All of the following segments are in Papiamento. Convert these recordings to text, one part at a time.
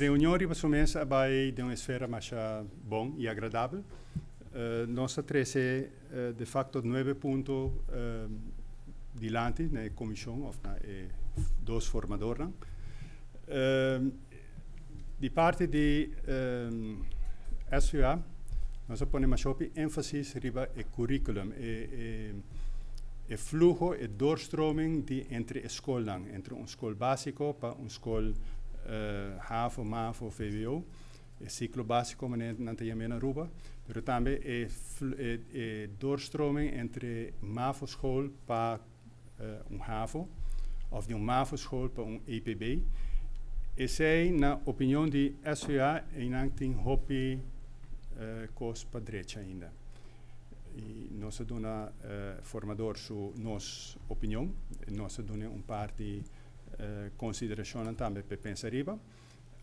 Reunion riba su mes a bai den un esfera masha bon y agradabel. Nos a trece de facto nuebe punto dilanti na e comision of na e dos formadornan. Di parti di SVA nos a pone masha hopi énfasis riba e curriculum, e fluho, e doorstroming di entre e skolnan, entre un skol básiko pa un skol havo, mavo, vwo, e siklo básiko manera nan ta yam'é na Aruba, pero tambe e doorstroming entre mavo school pa un havo òf di un mavo school pa un EPB. Esei na opinion di SVA einan tin hopi kos pa drecha ainda. I nos a duna formador su nos opinion, nos a dun'e un par di konsiderashonnan tambe p'e pensa riba.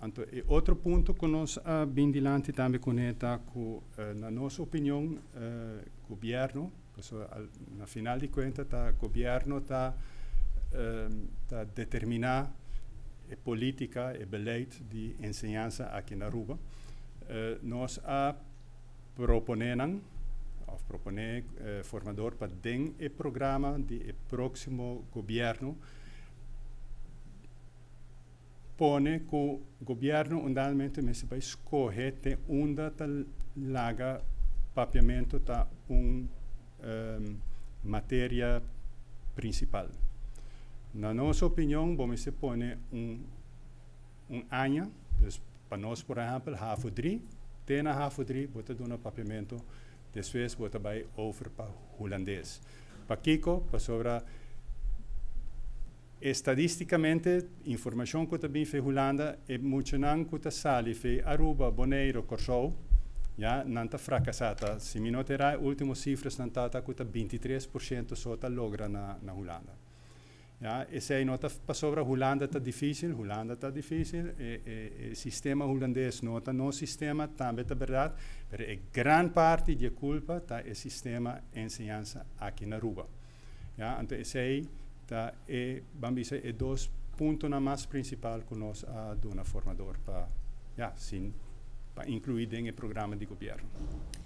Anto e otro punto ku nos a bin dilanti tambe kuné ta ku na nos opinion gobièrnu, pasobra na final di kuenta ta gobièrnu ta ta determiná e polítika, e beleid di enseñansa aki na Aruba. Nos a proponé nan òf proponé formador pa den e programa di e próksimo gobièrnu pone ku gobièrnu undalmente mester bai skohe te unda ta laga papiamentu ta un materia prinsipal. Na nos opinion bo mester pone un un aña, dus pa nos por ehèmpel hafo dri, te na hafo dri bo ta duna papiamentu, despues bo ta bai over pa hulandes. Pakiko? Pasobra estadísticamente, informashon ku ta bin fe Hulanda, e muchanan ku ta sali fe Aruba, Boneiru, Kòrsou, ya, nan ta frakasá. Ta, si mi no ta erá, e último sifrasnan ta ta ku ta 23% so ta logra na Hulanda. Ya, esei no ta pasobra Hulanda ta difísil, Hulanda ta difísil, e sistema hulandes no ta nos sistema, tambe ta bèrdat, pero e gran parti di e kulpa ta e sistema enseñansa aki na Aruba. Ya, anto esei ta e, ban bisa, e dos puntonan mas prinsipal ku nos a duna formador pa, ya, sin, pa inkluí den e programa di gobièrnu.